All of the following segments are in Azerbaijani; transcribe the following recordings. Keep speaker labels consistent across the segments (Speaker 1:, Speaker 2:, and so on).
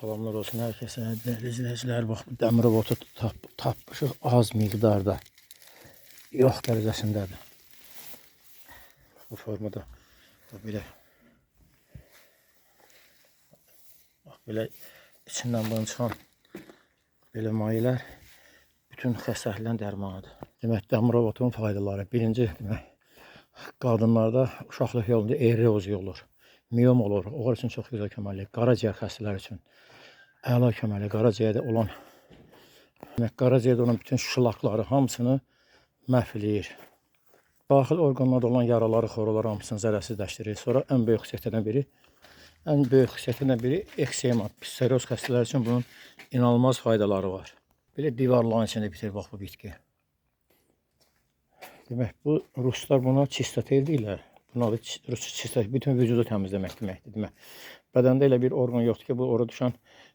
Speaker 1: Salamlar olsun hər kəsə. Dəyərli izləyicilər, bax bu dəmir robotu tapmışıq az miqdarda. Yox dərəcəsindədir. Bu formada bax belə. Bax belə içindən bunun çıxan belə mayələr bütün xəstəliklərin dərmanıdır. Demək, dəmir robotunun faydaları. Birinci, demək, qadınlarda uşaqlıq yolunda eroziya olur, miyom olur. Onlar üçün çox gözəl köməklik. Qaraciyər xəstələri üçün əla köməklik. Qaraciyərdə olan, demək, qaraciyərdə olan bütün şlakları hamısını məhv eləyir. Daxil orqanlarda olan yaraları, xoruları hamısını zərərsizləşdirir. Sonra ən böyük xüsusiyyətlərdən biri eksema, psoriaz xəstələri üçün bunun inanılmaz faydaları var. Belə divarların içində bitir bax bu bitki. Demək, bu ruslar buna çistotel deyirlər. Bunun adı rusca çistotel, bütün vücudu təmizləmək deməkdir. Demək, bədəndə elə bir orqan yoxdur ki, bu ora düşən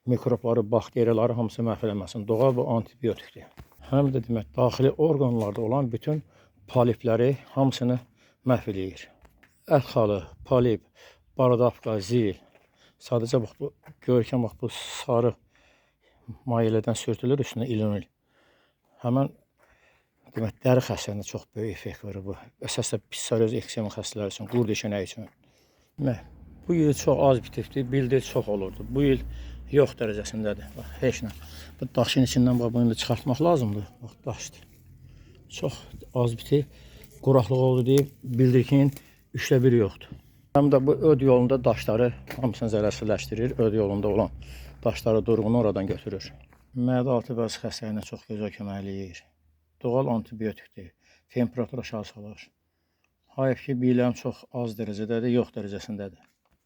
Speaker 1: mikrobları, bakteriyaları hamısı məhv eləməsin. Doğal bu antibiotikdir. Həm də demək, daxili orqanlarda olan bütün polipləri hamısını məhv eləyir. Ət xalı, polip, barodavka, zil. Sadəcə bax bu görkəm, bax bu sarı mayələrdən sürtülür üstünə ilin il. Həmən demək, dəri xəstəliyinə çox böyük effekt verir bu. Əsas da psoriaz, eksema xəstələri üçün, qurd eşənəyi üçün. Demək, bu il çox az bitibdir, bildir çox olurdu. Bu il yox dərəcəsindədir. Bax, heç nə. Bu daşın içindən bax bunu da çıxartmaq lazımdır. Bax, daşdır. Çox az bitib, quraqlıq oldu deyib, bildirkinin 1/3 yoxdur. Həm də bu öd yolunda daşları hamısını zərərsizləşdirir. Öd yolunda olan daşları durğunu oradan götürür. Mədə altı bəzi xəstəliyinə çox gözəl kömək eləyir. Doğal antibiotikdir. Temperatur aşağı salır. Hayf ki, biləm çox az dərəcədədir, yox dərəcəsindədir.